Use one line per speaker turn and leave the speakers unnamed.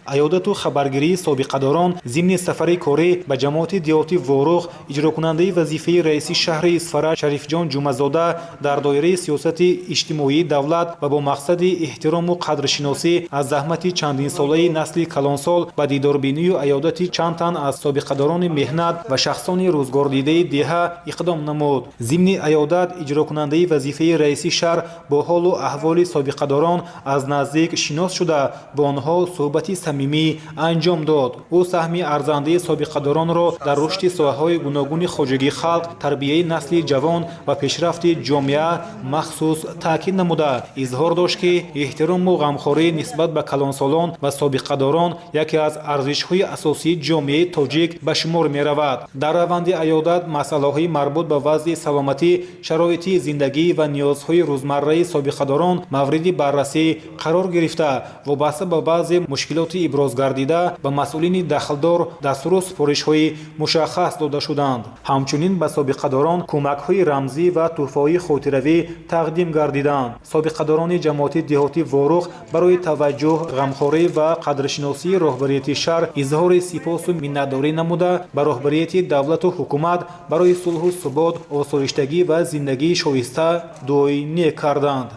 Аёдату хабаргирии собиқадорон зимни сафари корӣ ба ҷамоати деҳоти Ворух иҷрокунандаи вазифаи раиси шаҳри Исфара Шарифҷон Ҷумазода дар доираи сиёсати иҷтимоии давлат ва бо мақсади эҳтирому қадршиносӣ аз заҳмати чандинсолаи насли калонсол ба дидорбинию аёдати чанд тан аз собиқадорони меҳнат ва шахсони рӯзгордидаи деҳа иқдом намуд. Зимни аёдат иҷрокунандаи вазифаи раиси шаҳр бо ҳолу аҳволи собиқадорон аз наздик шинос шуда, бо онҳо суҳбати самимӣ анҷом дод. Ӯ саҳми арзандаи собиқадоронро дар рушди соҳаҳои гуногуни хоҷагии халқ, тарбияи насли ҷавон ва пешрафти ҷомеа махсус таъкид намуда, изҳор дошт, ки эҳтирому ғамхорӣ нисбат ба калонсолон ва собиқадорон яке аз арзишҳои асосии ҷомеаи тоҷик ба шумор меравад. Дар раванди аёдат масъалаҳои марбут ба вазъи саломатӣ, шароити зиндагӣ ва ниёзҳои рӯзмарраи собиқадорон мавриди баррасӣ қарор гирифта, вобаста ба баъзе мушкилоти иброзгардида ба масъулини дахлдор дастуру супоришҳои мушаххас дода шуданд. Ҳамчунин ба собиқадорон кӯмакҳои рамзӣ ва тӯҳфаҳои хотиравӣ тақдим гардиданд. Собиқадорони ҷамоати деҳоти Ворух барои таваҷҷӯҳ, ғамхорӣ ва қадршиносии роҳбарияти шаҳр изҳори сипосу миннатдорӣ намуда, ба роҳбарияти давлату ҳукумат барои сулҳу субот, осоиштагӣ ва зиндагии шоиста дуои нек карданд.